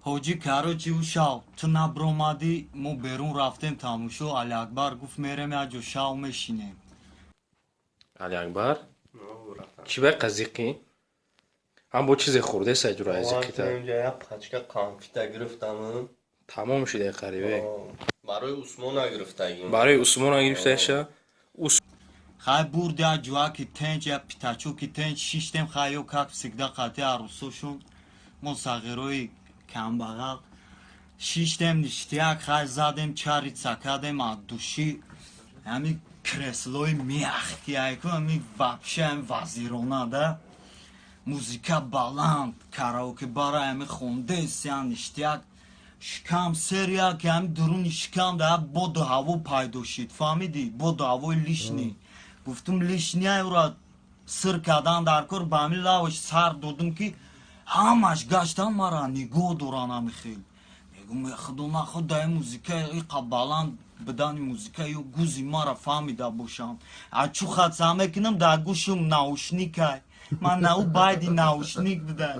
Ҳоҷӣ, короче, ӯ шав ту набромадӣ, мо берун рафтем тамошо. Алиакбар гуфт, мерем як ҷо, шав мешинем. Алиакбар, чӣ бай қазиқӣ? Ҳам бо чизе хӯрдеса ҷура зиқита. Як пачка конфета гирифтам. Тамом шида қарибе. Барои Усмона гирифтагим. Барои Усмона гирифташа. Хай, бурд як ҷоаки тенҷ, як пятачоки тенҷ шиштем. Хай, ё как всегда қати арӯсошон, мо сағирои камбағал шиштем, ништяк. Хай, задем, чариться кардем от души. Ҳами креслои мягкий айку, ҳами вообще ҳами вазирона да, музыка баланд, караоке бара ҳами хондесян, ништяк. Шикам серия ки ҳами дуруни шикам да боду ҳаво пайдо шид, фаҳмидӣ? Боду ҳавои лишний. Гуфтум, лишний ра сир кардан дар кор. Ба ҳамин лавш сар додум, ки ҳамаш гаштан мара нигоҳ доран. Ҳами хел мегум, худо нахуд, дар музыка иқа баланд бидани музыка ё гузи мара фаҳмида бошам. Ачу хатса мекунам, дар гӯшум наушникай ман нау байди наушник бидай.